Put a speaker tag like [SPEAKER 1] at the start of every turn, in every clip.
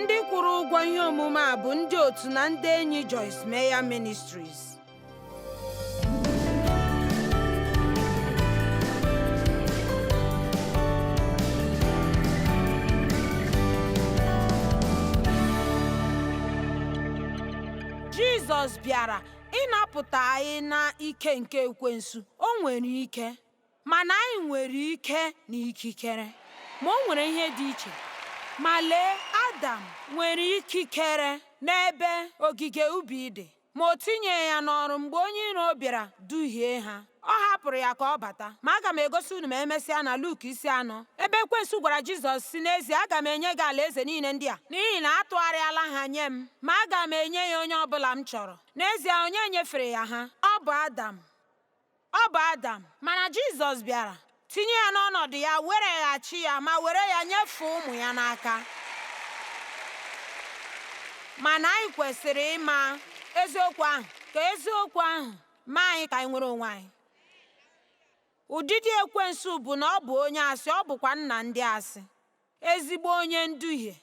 [SPEAKER 1] Ndị kwụrụ ụgwọ ihe omume a bụ ndị otu na ndị enyi Joyce Meyer Ministries. Jizọs bịara ịnapụta anyị na ike nke ekwensu. O nwere ike, mana anyị nwere ike na ikikere. Ma o nwere ihe dị iche. Ma lee, Adam nwere ikikere n'ebe ogige ubi dị, ma o tinyeghị ya n'ọrụ mgbe onye iro bịara duhie ha. Ọ hapụrụ ya ka ọ bata. Ma aga m egosi unu ma emesịa na Luk isi 4, ebe ekwensu gwara Jizọs sị, N'ezie, aga m enye gị alaeze niile ndị a, n'ihi na a tụgharịala ha nye m, ma aga m enye ya onye ọ bụla m chọrọ. N'ezie, onye nyefere ya ha? Ọ bụ Adam. Ọ bụ Adam. Mana Jizọs bịara, tinye ya n'ọnọdụ ya, wereghachi ya ma were ya nyefee ụmụ ya n'aka. Mana anyị kwesịrị ịma eziokwu ahụ, ka eziokwu ahụ mee anyị ka anyị nwere onwe anyị. Ụdịdị ekwensu bụ na ọ bụ onye asị, ọ bụkwa nna ndị asị, ezigbo onye nduhie.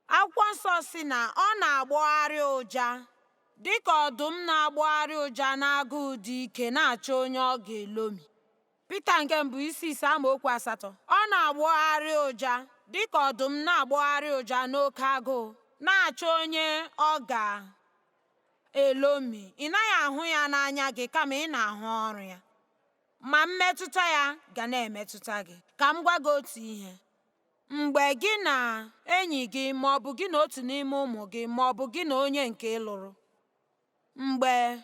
[SPEAKER 1] Akwụkwọ nsọ sị na ọ na-agbọgharị ụja dị ka ọdụm na-agbọgharị ụja n'agụụ dị ike na-achọ onye ọ ga-elomi. Pita nke mbụ isi 5 amaokwu 8. Ọ na-agbọgharị ụja dị ka ọdụm na-agbọgharị ụja n'oke agụụ na-achọ onye ọ ga-elomi. Ị naghị ahụ ya n'anya gị kama ị na-ahụ ọrụ ya. Ma mmetụta ya ga na-emetụta gị. Ka m gwa gị otu ihe. Mgbe gị na enyi gị ma ọ bụ gị na otu n'ime ụmụ gị ma ọ bụ gị na onye nke ị lụrụ, mgbe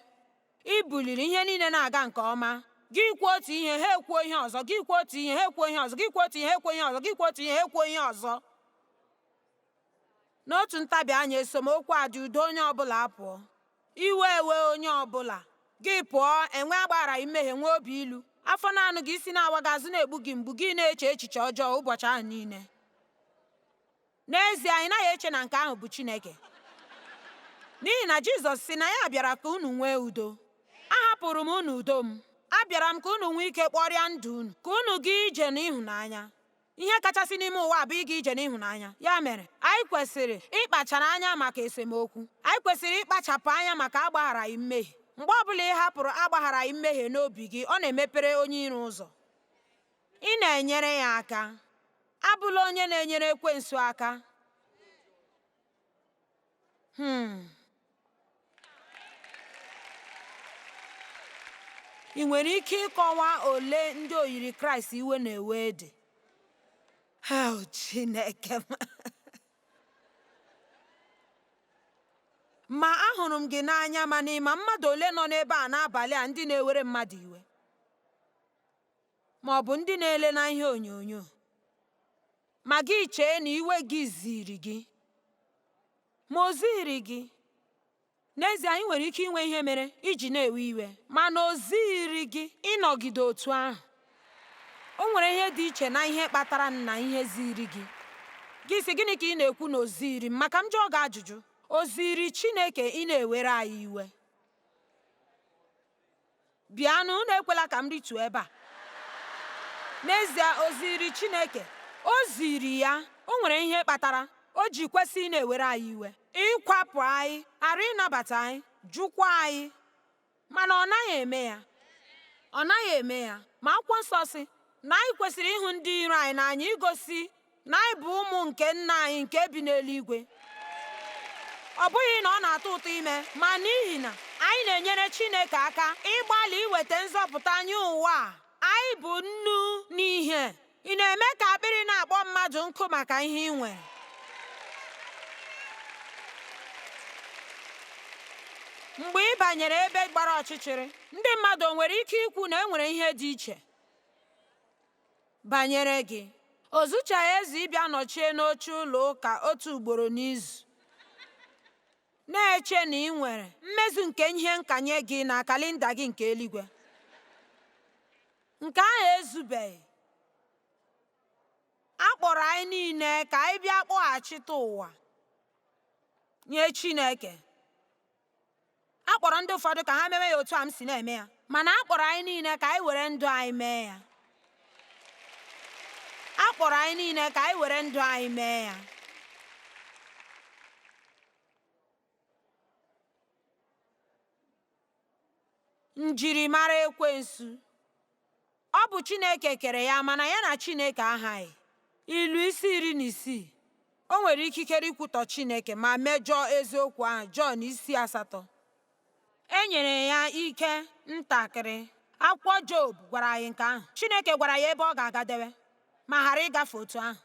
[SPEAKER 1] ị buliri ihe niile na-aga nke ọma, gị kwuo otu ihe, ha ekwuo ihe ọzọ, gị kwuo otu ihe, ha ekwuo ihe ọzọ, gị kwuo otu ihe, ha ekwuo ihe ọzọ, gị kwuo otu ihe, ha ekwuo ihe ọzọ. N'otu ntabi anya esemokwu adị, udo onye ọbụla apụọ, iwe ewe onye ọbụla, gị pụọ, enwe agbagharaghị mmehie, nwee obi ilu, afọ na-anụ gị, isi na-awa gị, azụ na-egbu gị mgbu, gị na-eche echiche ọjọọ ụbọchị ahụ niile. N'ezie, ị naghị eche na nke ahụ bụ Chineke. N'ihi na Jizọs sị na ya bịara ka unu nwee udo. Ahapụrụ m unu udo m. Abịara m ka unu nwee ike kpọrịa ndụ unu, ka unu gaa ije n'ịhụnanya. Ihe kachasị n'ime ụwa bụ ịga ije n'ịhụnanya. Ya mere, anyị kwesịrị ịkpachara anya maka esemokwu. Anyị kwesịrị ịkpachapụ anya maka agbagharaghị mmehie. Mgbe ọ bụla ị hapụrụ agbagharaghị mmehie n'obi gị, ọ na-emepere onye iro ụzọ. Ị na-enyere ya aka. Abụla onye na-enyere ekwensu aka. Ị nwere ike ịkọwa ole ndị oyiri Kraịst iwe na-ewe dị? Oh, Chineke m. Ma ahụrụ m gị n'anya mana ị ma mmadụ ole nọ n'ebe a n'abalị a ndị na-ewere mmadụ iwe ma ọ bụ ndị na-ele na ihe onyonyo ma gị chee na iwe gị ziri gị ma o ziri gị. N'ezie, anyị nwere ike inwe ihe mere iji na-ewe iwe, mana o ziri gị ịnọgide otu ahụ. O nwere ihe dị iche na ihe kpatara na ihe ziri gị. Gị sị, gịnị ka ị na-ekwu na o ziri m? Maka m jụọ gị ajụjụ, o ziri Chineke ị na-ewere anyị iwe? Bịanụ, unu ekwela ka m rituo ebe a. N'ezie, o ziri Chineke. O ziri ya. O nwere ihe kpatara o ji kwesị ị na-ewere anyị iwe, ịkwapụ anyị, ghara ịnabata anyị, jụkwa anyị. Mana ọ naghị eme ya. Ọ naghị eme ya. Ma akwụkwọ nsọ sị na anyị kwesịrị ịhụ ndị iro anyị n'anya igosi na anyị bụ ụmụ nke nna anyị nke bi n'eluigwe. Ọ bụghị na ọ na-atọ ụtọ ime, ma n'ihi na anyị na-enyere Chineke aka ịgbalị iweta nzọpụta nye ụwa a. Anyị bụ nnu na ihe. Ị na-eme ka akpịrị na-akpọ mmadụ nkụ maka ihe ị nwere. Mgbe ị banyere ebe gbara ọchịchịrị, ndị mmadụ o nwere ike ikwu na e nwere ihe dị iche banyere gị? O zuchaghị ezu ịbịa nọchie n'oche ụlọ ụka otu ugboro n'izu, na-eche na ị nwere mmezu nke ihe nkanye gị na kalenda gị nke eluigwe. Nke ahụ ezubeghị. A kpọrọ anyị niile ka anyị bịa kpọghachite ụwa nye Chineke. A kpọrọ ndị ụfọdụ ka ha mewe ya otu a m si na-eme ya, mana a kpọrọ anyị niile ka anyị were ndụ anyị mee ya. A kpọrọ anyị niile ka anyị were ndụ anyị mee ya. Njirimara ekwensu. Ọ bụ Chineke kere ya mana ya na Chineke ahaghị. Ilu isi 16. O nwere ikikere ikwutọ Chineke ma mejọọ eziokwu ahụ. Jọn isi 8. E nyere ya ike ntakịrị. Akwụkwọ Job gwara anyị nke ahụ. Chineke gwara ya ebe ọ ga-agadewe ma ghara ịgafe otu ahụ.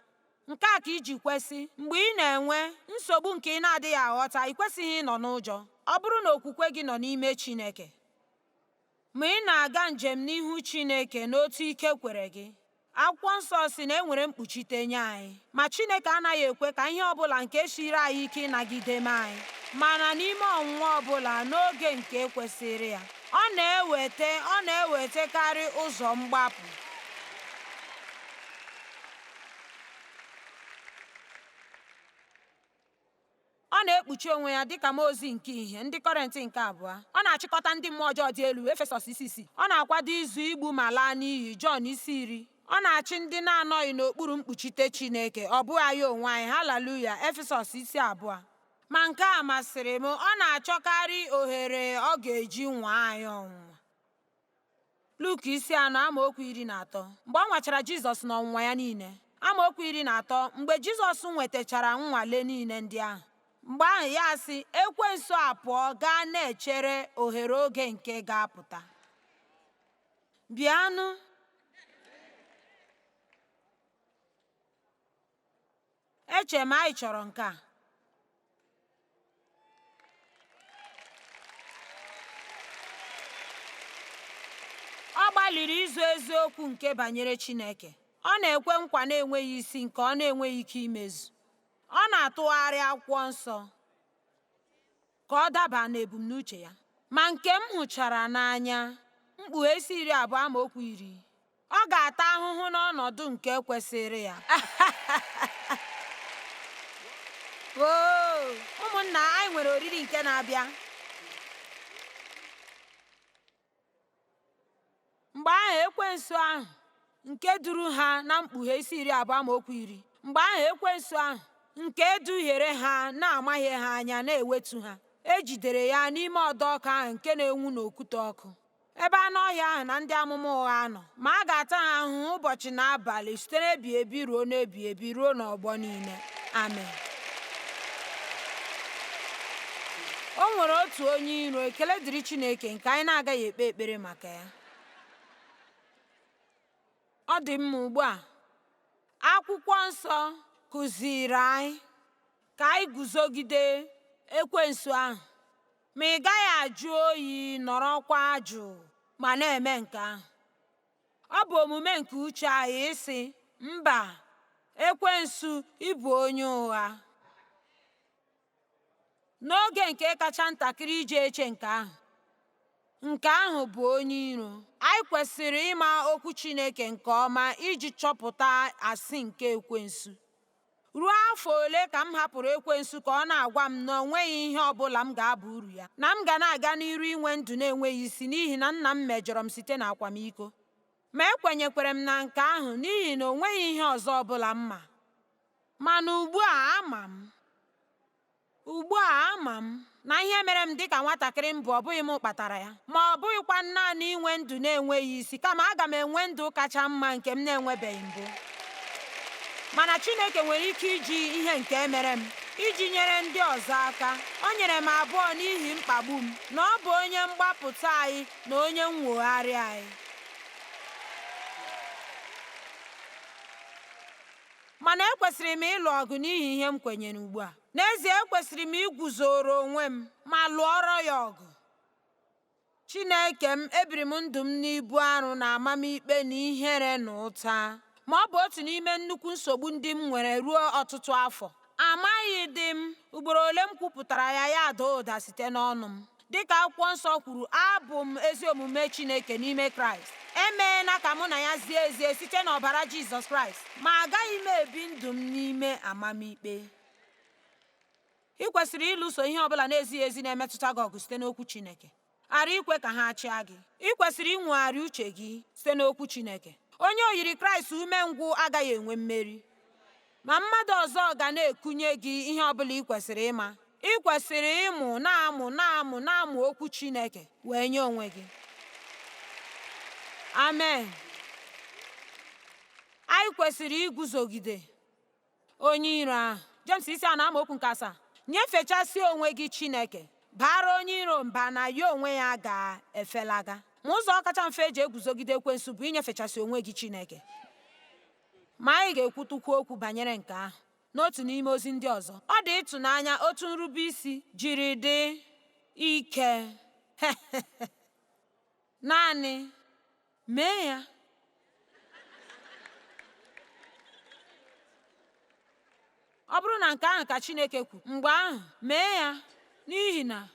[SPEAKER 1] Nke a ka i ji kwesị, mgbe ị na-enwe nsogbu nke ị na-adịghị aghọta, ị kwesịghị ịnọ n'ụjọ. Ọ bụrụ na okwukwe gị nọ n'ime Chineke, ma ị na-aga njem n'ihu Chineke n'otu ike kwere gị, Akwụkwọ Nsọ sị na e nwere mkpuchite nye anyị. Ma Chineke anaghị ekwe ka ihe ọ bụla nke siiri anyị ike ịnagide mee anyị. Mana n'ime ọnwụnwa ọ bụla n'oge nke kwesịrị ya, ọ na-eweta ọ na-ewetakarị ụzọ mgbapụ. Ọ na-ekpuchi onwe ya dịka mmụọ ozi nke ihe, Ndị Kọrịntị nke abụọ. Ọ na-achịkọta ndị mmụọ ọjọọ dị elu, Efesọs isi 6. Ọ na-akwado izu igbu ma laa n'iyi, Jọn isi 10. Ọ na-achị ndị na-anọghị n'okpuru mkpuchite Chineke, ọ bụghị anyị onwe anyị, haleluya, Efesọs isi 2. Ma nke a masịrị m, ọ na-achọkarị ohere ọ ga-eji nwaa anyị ọnwụnwa. Luk isi 4 amaokwu 13. Mgbe ọ nwachara Jizọs n'ọnwụnwa ya niile. Amaokwu 13, mgbe Jizọs nwetachara nnwale niile ndị ahụ, mgbe ahụ ya asị, Ekwensu apụọ gaa na-echere ohere oge nke ga-apụta. Bịanụ. Eche m anyị chọrọ nke a. Ọ gbalịrị izo eziokwu nke banyere Chineke. Ọ na-ekwe nkwa na-enweghị isi nke ọ na-enweghị ike imezu. Ọ na-atụgharị Akwụkwọ Nsọ ka ọ daba n'ebumnuche ya. Ma nke m hụchara n'anya, Mkpughe isi 20 amaokwu 10, ọ ga-ata ahụhụ n'ọnọdụ nke kwesịrị ya. Oo, ụmụnna, anyị nwere oriri nke na-abịa. Mgbe ahụ ekwensu ahụ nke duru ha na Mkpughe isi 20 amaokwu 10, mgbe ahụ ekwensu ahụ nke duhiere ha na-amaghị ha anya na-ewetu ha, e jidere ya n'ime ọdọ ọkụ ahụ nke na-enwu n'okwute ọkụ, ebe anụ ọhịa ahụ na ndị amụma ụgha nọ, ma a ga-ata ha ahụhụ ụbọchị na abalị site n'ebi ebi ruo n'ebi ebi ruo n'ọgbọ niile. Amen. O nwere otu onye iro, ekele dịrị Chineke, nke anyị na-agaghị ekpe ekpere maka ya. Ọ dị mma ugbu a. Akwụkwọ Nsọ kụziiri anyị ka anyị guzogide ekwensu ahụ. Ma ị gaghị ajụ oyi nọrọkwa jụụ ma na-eme nke ahụ. Ọ bụ omume nke uche anyị ịsị, Mba, ekwensu, ị bụ onye ụgha. N'oge nke kacha ntakịrị iji eche nke ahụ, nke ahụ bụ onye iro. Anyị kwesịrị ịma Okwu Chineke nke ọma iji chọpụta asị nke ekwensu. Ruo afọ ole ka m hapụrụ ekwensu ka ọ na-agwa m na o nweghị ihe ọ bụla m ga-aba uru ya, na m ga na-aga n'iru inwe ndụ na-enweghị isi n'ihi na nna m mejọrọ m site n'akwamiko. Ma ekwenyekwere m na nke ahụ n'ihi na o nweghị ihe ọzọ ọ bụla m ma. Mana ugbu a ama m. Ugbu a ama m na ihe mere m dịka nwatakịrị m bụ ọ bụghị m kpatara ya, ma ọ bụghịkwa naanị inwe ndụ na-enweghị isi, kama aga m enwe ndụ kacha mma nke m na-enwebeghị mbụ. Mana Chineke nwere ike iji ihe nke mere m iji nyere ndị ọzọ aka. O nyere m abụọ n'ihi mkpagbu m, na ọ bụ onye mgbapụta anyị na onye nnwogharị anyị. Mana ekwesịrị m ịlụ ọgụ n'ihi ihe m kwenyere ugbu a. N'ezie, ekwesịrị m iguzoro onwe m ma lụọrọ ya ọgụ. Chineke m, ebiri m ndụ m n'ibu arụ na amamikpe na ihere na ụta. Ma ọ bụ otu n'ime nnukwu nsogbu ndị m nwere ruo ọtụtụ afọ. Amaghị dị m ugboro ole m kwupụtara ya ya adaa ụda site n'ọnụ m. Dị ka Akwụkwọ Nsọ kwuru, abụ m ezi omume Chineke n'ime Kraịst. E meela ka mụ na ya zie ezie site n'ọbara Jizọs Kraịst, ma agaghị m ebi ndụ m n'ime amamikpe. Ị kwesịrị ịlụso ihe ọ bụla na-ezighị ezi na-emetụta gị ọgụ site n'okwu Chineke, ghara ikwe ka ha chịa gị. Ị kwesịrị inwogharị uche gị site n'okwu Chineke. Onye oyiri Kraịst umengwụ agaghị enwe mmeri. Ma mmadụ ọzọ ga na-ekunye gị ihe ọ bụla ị kwesịrị ịma. Ị kwesịrị ịmụ, na-amụ, na-amụ, na-amụ okwu Chineke wee nye onwe gị. Amen. Anyị kwesịrị iguzogide onye iro ahụ. Jems isi anọ amaokwu nke asaa. Nyefechasị onwe gị Chineke, baara onye iro mba na ya onwe ya ga-efelaga. Ma ụzọ kacha mfe eji eguzogide ekwensu bụ inyefechasị onwe gị Chineke. Ma anyị ga-ekwutụkwu okwu banyere nke ahụ n'otu n'ime ozi ndị ọzọ. Ọ dị ịtụnanya otu nrube isi jiri dị ike. Naanị mee ya. Ọ bụrụ na nke ahụ ka Chineke kwuru, mgbe ahụ mee ya, n'ihi na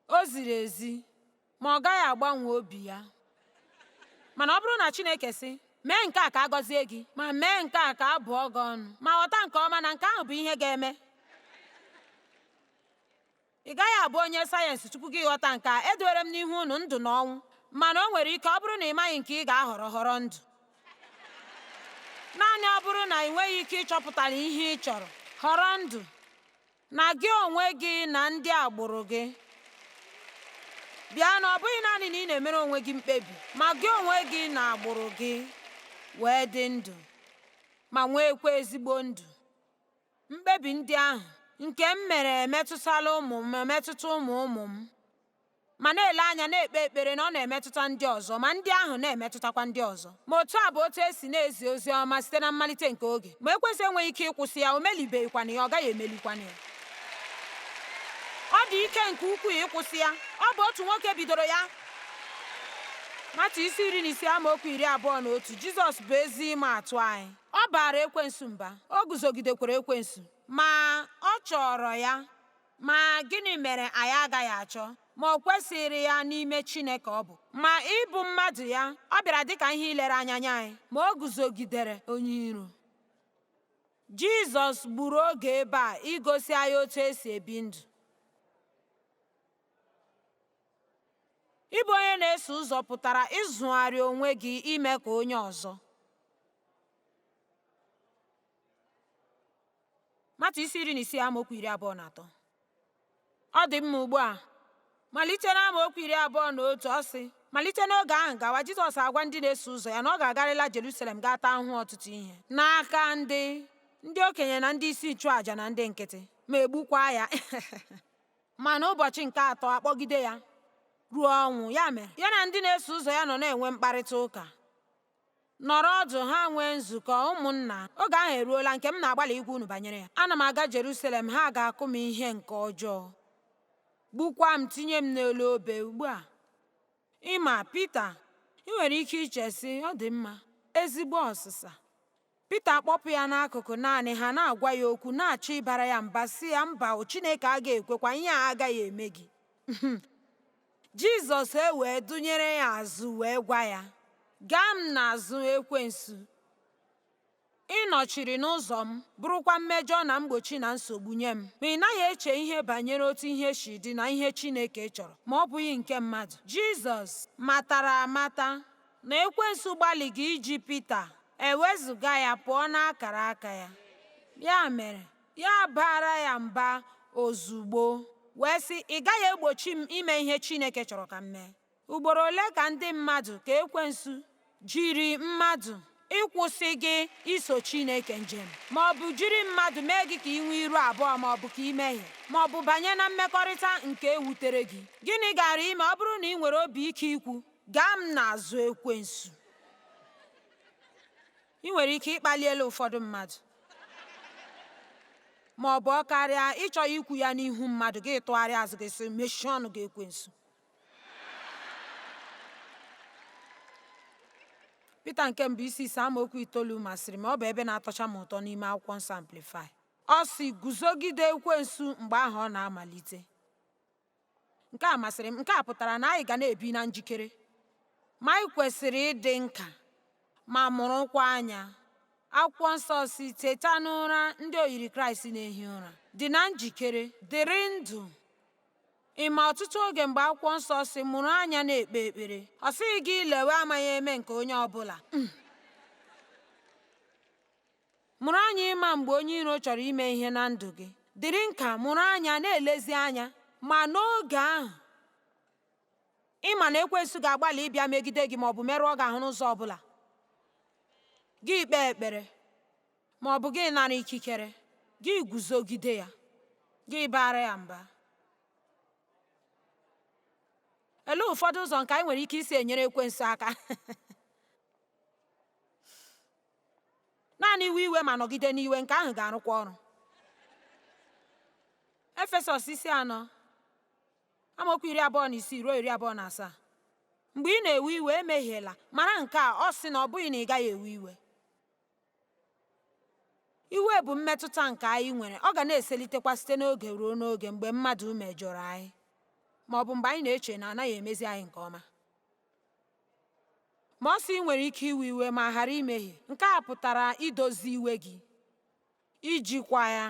[SPEAKER 1] o ziri ezi, ma ọ gaghị agbanwe obi ya. Mana ọ bụrụ na Chineke sị, mee nke a ka a gọzie gị, ma mee nke a ka a bụọ gị ọnụ, ma ghọta nke ọma na nke ahụ bụ ihe ga-eme. Ị gaghị abụ onye sayensị tupu gị ghọta nke a. Edowere m n'ihu unu ndụ na ọnwụ, mana o nwere ike ọ bụrụ na ị maghị nke ị ga-ahọrọ, họrọ ndụ. Naanị ọ bụrụ na ị nweghị ike ịchọpụta ihe ị chọrọ, họrọ ndụ, na gị onwe gị na ndị agbụrụ gị. Bịa na ọ bụghị naanị na ị na-emere onwe gị mkpebi, ma gị onwe gị na agbụrụ gị wee dị ndụ ma nweekwa ezigbo ndụ. Mkpebi ndị ahụ nke m mere emetụtala ụmụ m, emetụta ụmụ ụmụ m, ma na-ele anya na-ekpe ekpere na ọ na-emetụta ndị ọzọ, ma ndị ahụ na-emetụtakwa ndị ọzọ. Ma otu a bụ otu esi na-ezi ozi ọma site na mmalite nke oge. Ma ekwensu enweghị ike ịkwụsị ya, o melibeghịkwana ya, ọ gaghị emelikwana ya. Ọ dị ike nke ukwuu ịkwụsị ya. Ọ bụ otu nwoke bidoro ya. Matu isi 16 amaokwu 21, Jizọs bụ ezi ịma atụ anyị. Ọ baara ekwensu mba, o guzogidekwara ekwensu, ma ọ chọrọ ya. Ma gịnị mere anyị agaghị achọ? Ma o kwesịrị ya n'ime Chineke ọ bụ. Ma ịbụ mmadụ ya, ọ bịara dịka ihe ilere anya nye anyị, ma o guzogidere onye iro. Jizọs gburu oge ebe a igosi anyị otu esi ebi ndụ. Ịbụ onye na-eso ụzọ pụtara ịzụgharị onwe gị ime ka onye ọzọ. Matu isi 16 amaokwu 23. Ọ dị mma ugbu a. Malite n'amaokwu 21, ọ sị, malite n'oge ahụ gawa, Jizọs agwa ndị na-eso ụzọ ya na ọ ga-agarịla Jerusalem gaa taa ahụhụ ọtụtụ ihe n'aka ndị okenye na ndị isi nchụàjà na ndị nkịtị, ma egbukwa ya. Ma n'ụbọchị nke atọ akpọgide ya ruo ọnwụ. Ya mere, ya na ndị na-eso ụzọ ya nọ na-enwe mkparịta ụka. Nọrọ ọdụ ha nwee nzukọ ụmụnna. Oge ahụ eruola nke m na-agbalị ịgwa unu banyere ya. Ana m aga Jerusalem, ha ga-akụ m ihe nke ọjọọ, gbukwa m, tinye m n'elu obe ugbu a. Ịma, Pita, ị nwere ike iche sị, ọ dị mma, ezigbo ọsịsa. Pita akpọpụ ya n'akụkụ naanị ha, na-agwa ya okwu, na-achọ ịbara ya mba, sị ya, mba, Chineke agaghị ekwekwa, ihe a agaghị eme gị. Jizọs e wee dụnyere ya azụ wee gwa ya, gaa m n'azụ ekwensu. Ị nọchiri n'ụzọ m, bụrụkwa mmejọ na mgbochi na nsogbu nye m. Ma ị naghị eche ihe banyere otu ihe si dị na ihe Chineke chọrọ, ma ọ bụghị nke mmadụ. Jizọs matara amata na ekwensu gbalịghị iji Pita ewezụga ya pụọ n'akara aka ya. Ya mere, ya baara ya mba ozugbo wee sị, ị gaghị egbochi m ime ihe Chineke chọrọ ka m mee. Ugboro ole ka ndị mmadụ ka ekwensu jiri mmadụ ịkwụsị gị iso Chineke njem, ma ọ bụ jiri mmadụ mee gị ka ị nwee iru abụọ, ma ọ bụ ka ị mehie, ma ọ bụ banye na mmekọrịta nke ewutere gị? Gịnị gara ime ọ bụrụ na ị nwere obi ike ikwu, gaa m n'azụ ekwensu? Ị nwere ike ịkpali elu ụfọdụ mmadụ, ma ọ bụ ọ karịa ịchọ ikwu ya n'ihu mmadụ, gị tụgharịa azụ gị sị, mechie ọnụ gị ekwensu. Pita nke mbụ isi 5 amaokwu 9 masịrị m, ọ bụ ebe na-atọcha m ụtọ n'ime akwụkwọ nsọ Amplify. Ọ sị, guzogide ekwensu mgbe ahụ ọ na-amalite. Nke a masịrị m. Nke a pụtara na anyị ga na-ebi na njikere, ma anyị kwesịrị ịdị nka ma mụrụkwa anya. Akwụkwọ nsọ si, teta n'ụra, ndị oyiri Kraịst na-ehi ụra, dị na njikere, dịrị ndụ. Ị ma ọtụtụ oge mgbe akwụkwọ nsọ si mụrụ anya na-ekpe ekpere, ọ sịghị gị lewe amaghị eme nke onye ọbụla. Mụrụ anya ịma mgbe onye iro chọrọ ime ihe na ndụ gị. Dịrị nka, mụrụ anya, na-elezi anya. Ma n'oge ahụ, Ị ma na ekwensu ga-agbalị ịbịa megide gị ma ọ bụ merụọ gị ahụ n'ụzọ ọ bụla. Gị kpee ekpere ma ọ bụ gị nara ikikere, gị guzogide ya, gị baara ya mba. Olee ụfọdụ ụzọ nke anyị nwere ike isi enyere ekwensu aka? Naanị iwe iwe ma nọgide n'iwe, nke ahụ ga-arụkwa ọrụ. Efesọs isi 4 amaokwu 26 ruo 27. Mgbe ị na-ewe iwe, emehiela. Mara nke a, ọ sị na ọ bụghị na ị gaghị ewe iwe. Iwe bụ mmetụta nke anyị nwere, ọ ga na-eselitekwa site n'oge ruo n'oge mgbe mmadụ mejọrọ anyị ma ọ bụ mgbe anyị na-eche na anaghị emezi anyị nke ọma. Ma ọ sị ị nwere ike iwe iwe ma ghara imehie. Nke a pụtara idozi iwe gị, ijikwa ya.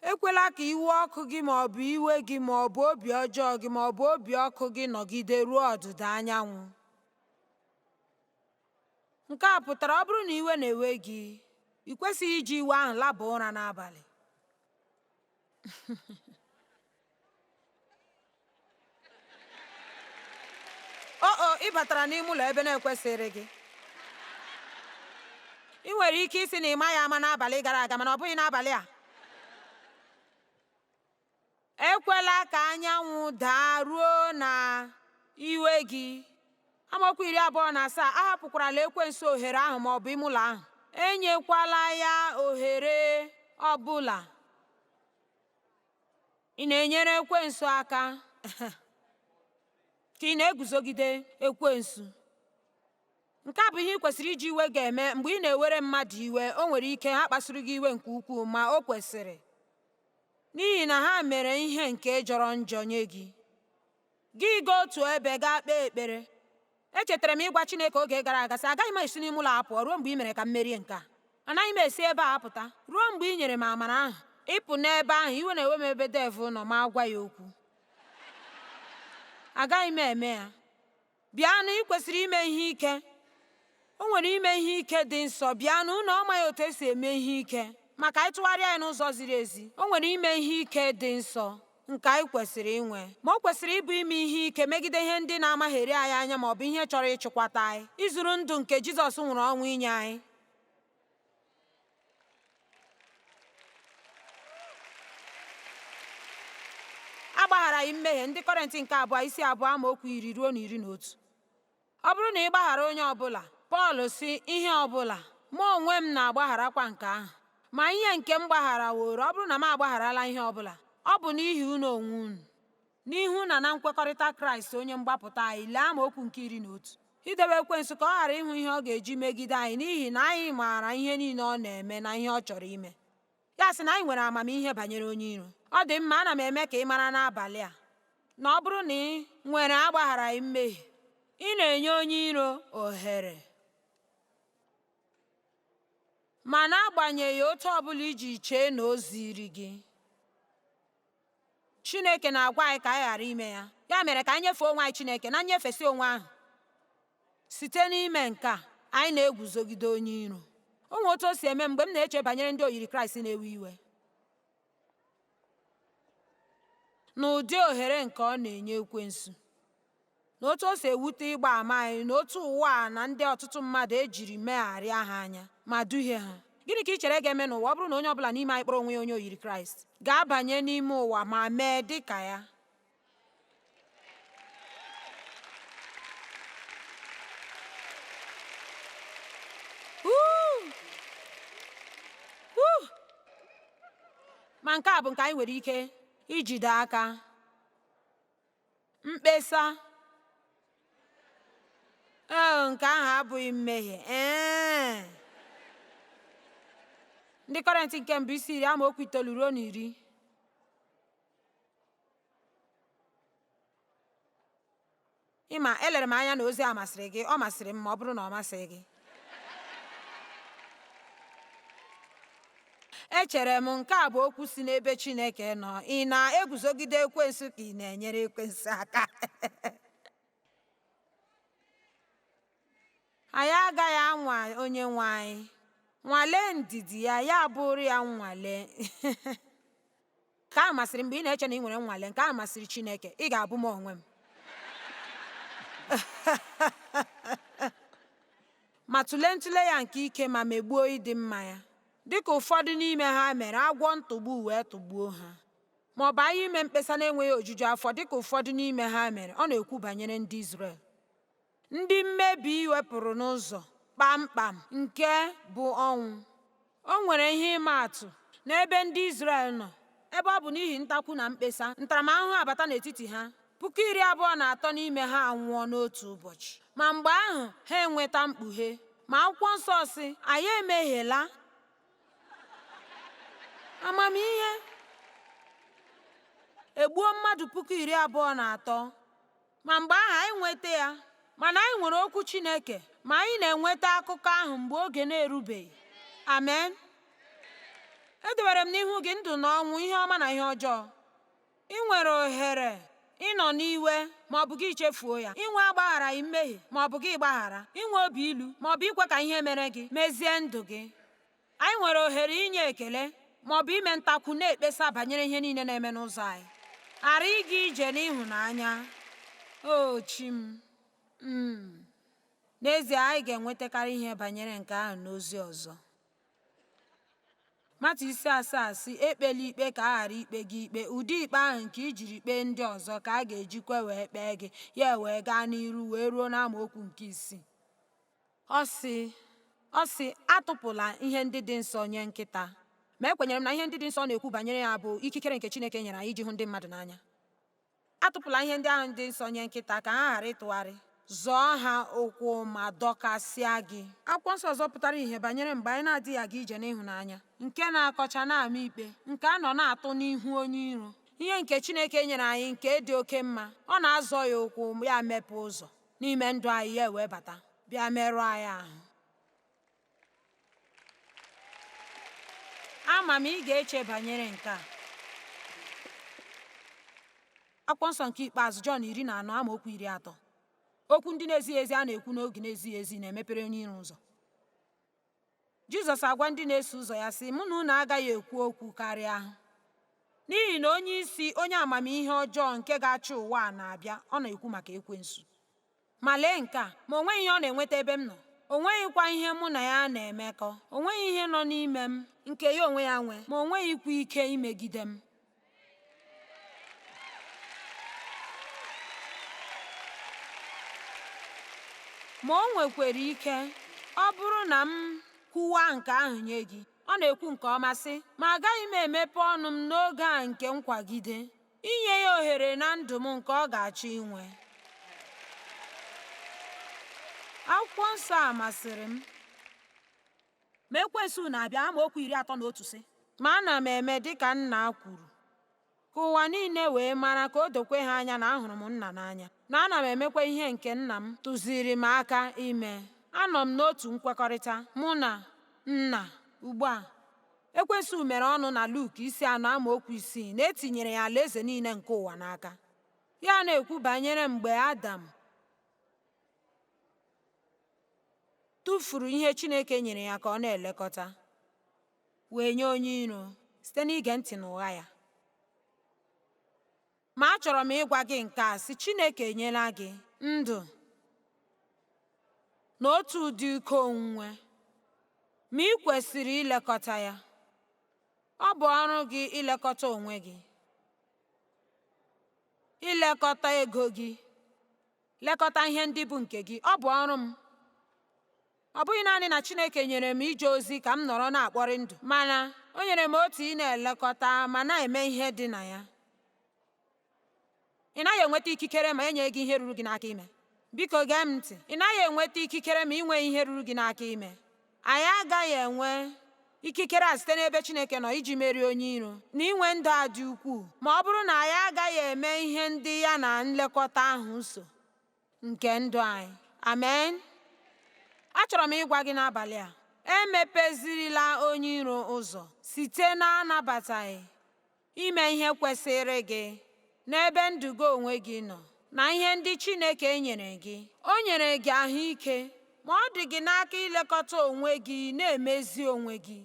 [SPEAKER 1] Ekwela ka iwe ọkụ gị ma ọ bụ iwe gị ma ọ bụ obi ọjọọ gị ma ọ bụ obi ọkụ gị nọgide ruo ọdịda anyanwụ. Nke a pụtara ọ bụrụ na iwe na-ewe gị, ị kwesịghị iji iwe ahụ laba ụra n'abalị. O ị batara n'ime ụlọ ebe na-ekwesịrị gị. Ị nwere ike ịsị na ị maghị ama n'abalị gara aga, mana ọ bụghị n'abalị a. Ekwela ka anyanwụ daa ruo na iwe gị. Amaokwu 27, ahapụkwarala ekwensu ohere ahụ ma ọ bụ ime ụlọ ahụ. Enyekwala ya ohere ọ bụla. Ị na-enyere ekwensu aka ka ị na-eguzogide ekwensu? Nke a bụ ihe ị kwesịrị iji iwe ga-eme mgbe ị na-ewere mmadụ iwe. O nwere ike ha kpasuru gị iwe nke ukwuu, ma o kwesịrị, n'ihi na ha mere ihe nke jọrọ njọ nye gị. Gị gaa otu ebe gaa kpee ekpere. Echetara m ịgwa Chineke oge gara aga sị, agaghị m esi n'ime ụlọ a pụọ ruo mgbe ị mere ka m merie nke a. Anaghị m esi ebe a apụta ruo mgbe ị nyere m amara ahụ ịpụ n'ebe ahụ. Iwe na-ewe m ebe Dev nọ ma gwa ya okwu. Agaghị m eme ya. Bịanụ, ị kwesịrị ime ihe ike. O nwere ime ihe ike dị nsọ. Bịanụ, unu ọ maghị otu esi eme ihe ike, maka anyị tụgharịa ya n'ụzọ ziri ezi. O nwere ime ihe ike dị nsọ nke anyị kwesịrị inwe, ma o kwesịrị ịbụ ime ihe ike megide ihe ndị na-amagheri anyị anya ma ọ bụ ihe chọrọ ịchịkwata anyị, izuru ndụ nke Jizọs nwụrụ ọnwụ inye anyị. Agbagharaghị mmehie. Ndị Kọrịntị nke 2 isi 2 amaokwu 10 ruo na 11. Ọ bụrụ na ị gbaghara onye ọbụla, Pọl sị, ihe ọbụla, mụ onwe m na-agbagharakwa nke ahụ. Ma ihe nke m gbagharaworo, ọ bụrụ na m agbagharala ihe ọbụla, ọ bụ n'ihi unu onwe unu, n'ihu na na nkwekọrịta Kraịst onye mgbapụta anyị. Lee amaokwu nke 11. Idebe ekwensu ka ọ ghara ịhụ ihe ọ ga-eji megide anyị, n'ihi na anyị maara ihe niile ọ na-eme na ihe ọ chọrọ ime. Ya sị na anyị nwere amamihe banyere onye iro. Ọ dị mma, ana m eme ka ị mara n'abalị a na ọ bụrụ na ị nwere agbagharaghị mmehie, ị na-enye onye iro ohere. Ma n'agbanyeghị otu ọbụla iji chee na o ziri gị, Chineke na-agwa anyị ka anyị ghara ime ya. Ya mere ka anyị nyefee onwe anyị Chineke na nnyefesi onwe ahụ. Site n'ime nke a, anyị na-eguzogide onye iro. O nwere otu o si eme mgbe m na-eche banyere ndị oyiri Kraịst na-ewe iwe na ụdị ohere nke ọ na-enye ekwensu, na otu o si ewute ịgba ama anyị, na otu ụwa a na ndị ọtụtụ mmadụ ejiri megharịa ha anya ma duhie ha. Gịnị ka ị chere ga-eme n'ụwa ọ bụrụ na onye ọbụla n'ime anyị kpọrọ onwe ya onye oyiri Kraịst ga-abanye n'ime ụwa ma mee dị ka ya? Ma nke a bụ nke anyị nwere ike ijide aka. Mkpesa. Ee, nke ahụ abụghị mmehie. Ee. Ndị Kọrịntị nke 1 isi 10 amaokwu 9 ruo na 10. Ịma, elere m anya na ozi a masịrị gị. Ọ masịrị m, ma ọ bụrụ na ọ masịghị gị. Echere m, nke a bụ okwu si n'ebe Chineke nọ. Ị na-eguzogide ekwensu ka ị na-enyere ekwensu aka? Anyị agaghị anwa Onyenwe anyị. Nwalee ndidi ya, ya bụrụ ya nnwale. Nke ahụ masịrị mgbe ị na-eche na ị nwere nnwale. Nke ahụ masịrị Chineke. Ị ga-abụ m onwe m. Ma tụlee ntụle ya nke ike ma megbuo ịdị mma ya. Dịka ụfọdụ n'ime ha mere, agwọ ntụgbu wee tụgbuo ha. Ma ọ bụ anyị ime mkpesa na-enweghị ojuju afọ dịka ụfọdụ n'ime ha mere, ọ na-ekwu banyere ndị Izrel. Ndị mmebi wepụrụ n'ụzọ kpamkpam nke bụ ọnwụ. O nwere ihe ịma atụ n'ebe ndị Izrel nọ, ebe ọ bụ n'ihi ntakwu na mkpesa, ntaramahụhụ abata n'etiti ha. 23,000 n'ime ha anwụọ n'otu ụbọchị. Ma mgbe ahụ ha enweta mkpughe. Ma akwụkwọ nsọ sị, anyị emehiela. Amamihe egbuo mmadụ 23,000. Ma mgbe ahụ anyị nweta ya. Mana anyị nwere okwu Chineke, ma anyị na-enweta akụkọ ahụ mgbe oge na-erubeghị. Amen. Edobere m n'ihu gị ndụ na ọnwụ, ihe ọma na ihe ọjọọ. Ị nwere ohere ịnọ n'iwe ma ọ bụ gị chefuo ya, inwe agbagharaghị mmehie ma ọ bụ gị gbaghara, inwe obi ilu ma ọ bụ ikwe ka ihe mere gị mezie ndụ gị. Anyị nwere ohere inye ekele ma ọ bụ ime ntakwu na-ekpesa banyere ihe niile na-eme n'ụzọ anyị. Ghara ịga ije n'ịhụnanya. O chi m. N'ezie, anyị ga-enwetakarị ihe banyere nke ahụ n'ozi ọzọ. Matu isi 7 sị, ekpela ikpe ka a ghara ikpe gị ikpe. Ụdị ikpe ahụ nke i jiri kpee ndị ọzọ ka a ga-ejikwa wee kpee gị. Ya wee gaa n'iru wee ruo n'amaokwu nke 6. Ọ sị, atụpụla ihe ndị dị nsọ nye nkịta. Ma ekwenyere m na ihe ndị dị nsọ na-ekwu banyere ya bụ ikikere nke Chineke nyere anyị iji hụ ndị mmadụ n'anya. Atụpụla ihe ndị ahụ dị nsọ nye nkịta ka ha ghara ịtụgharị, zọọ ha ụkwụ ma dọkasịa gị. Akwụkwọ nsọ ọzọ pụtara ihe banyere mgbe anyị na-adịghị aga ije n'ịhụnanya, nke na-akọcha na-ama ikpe, nke a nọ na-atụ n'ihu onye iro. Ihe nke Chineke nyere anyị nke dị oke mma, ọ na-azọ ya ụkwụ ya mepee ụzọ n'ime ndụ anyị, ya wee bata bịa merụọ anyị ahụ. Ama m ị ga-eche banyere nke a. Akwụkwọ nsọ nke ikpeazụ, Jọn 14 amaokwu 30. Okwu ndị na-ezighị ezi a na-ekwu n'oge na-ezighị ezi na-emepere onye iro ụzọ. Jizọs agwa ndị na-eso ụzọ ya sị, mụ na unu agaghị ekwu okwu karịa ahụ. N'ihi na onye isi, onye amamihe ọjọọ nke ga-achị ụwa a na-abịa, ọ na-ekwu maka ekwensu. Ma lee nke a, ma o nweghị ihe ọ na-enweta ebe m nọ. O nweghịkwa ihe mụ na ya na-emekọ. O nweghị ihe nọ n'ime m nke ya onwe ya nwe, ma o nweghịkwa ike imegide m. Ma o nwekwara ike, ọ bụrụ na m kwuwa nke ahụ nye gị. Ọ na-ekwu nke ọma sị, ma agaghị m emepe ọnụ m n'oge a nke nkwagide, inye ya ohere na ndụ m nke ọ ga-achọ inwe. Akwụkwọ nsọ a masịrị m. Ma ekwensu na-abịa, amaokwu 31 sị, ma ana m eme dịka nna kwuru, ka ụwa niile wee mara, ka o dokwe ha anya na ahụrụ m nna n'anya, na ana m emekwa ihe nke nna m tụziri m aka ime. Anọ m n'otu nkwekọrịta mụ na nna ugbu a. Ekwensu mere ọnụ na Luk isi 4 amaokwu 6 na etinyere ya alaeze niile nke ụwa n'aka. Ya na-ekwu banyere mgbe Adam tụfuru ihe Chineke nyere ya ka ọ na-elekọta, wee nye onye iro site n'ige ntị n'ụgha ya. Ma achọrọ m ịgwa gị nke a sị, Chineke enyela gị ndụ na otu ụdị ike onwunwe, ma ị kwesịrị ilekọta ya. Ọ bụ ọrụ gị ilekọta onwe gị, ilekọta ego gị, lekọta ihe ndị bụ nke gị. Ọ bụ ọrụ m. Ọ bụghị naanị na Chineke nyere m ije ozi ka m nọrọ na-akpọrị ndụ, mana o nyere m otu ị na-elekọta ma na-eme ihe dị na ya. Ị naghị enweta ikikere ma enye gị ihe ruru gị n'aka ime. Biko gee m ntị. Ị naghị enweta ikikere ma ị nweghị ihe ruru gị n'aka ime. Anyị agaghị enwe ikikere a site n'ebe Chineke nọ iji merie onye iro na inwe ndụ a dị ukwuu, ma ọ bụrụ na anyị agaghị eme ihe ndị ya na nlekọta ahụ so nke ndụ anyị. Amen. Achọrọ m ịgwa gị n'abalị a, emepezirila onye iro ụzọ site na anabataghị ime ihe kwesịrị gị n'ebe ndụ gị onwe gị nọ na ihe ndị Chineke nyere gị. O nyere gị ahụike, ma ọ dị gị n'aka ilekọta onwe gị na-emezi onwe gị.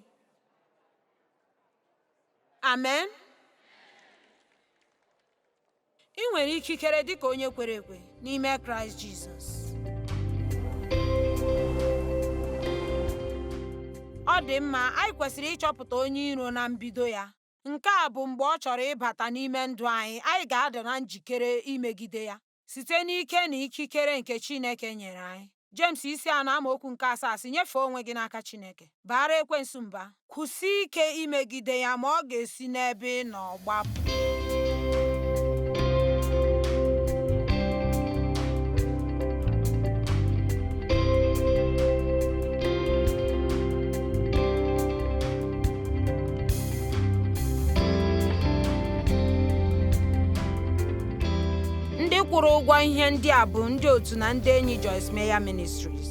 [SPEAKER 1] Amen. Ị nwere ikikere dịka onye kwere ekwe n'ime Kraịst Jizọs. Ọ dị mma, anyị kwesịrị ịchọpụta onye iro na mbido ya. Nke a bụ mgbe ọ chọrọ ịbata n'ime ndụ anyị, anyị ga-adị na njikere imegide ya site n'ike na ikikere nke Chineke nyere anyị. Jems isi 4 amaokwu nke 7 sị, nyefee onwe gị n'aka Chineke. Baara ekwensu mba. Kwụsie ike imegide ya ma ọ ga-esi n'ebe ị nọ gbapụ. Ndị kwụrụ ụgwọ ihe ndị a bụ ndị otu na ndị enyi Joyce Meyer Ministries.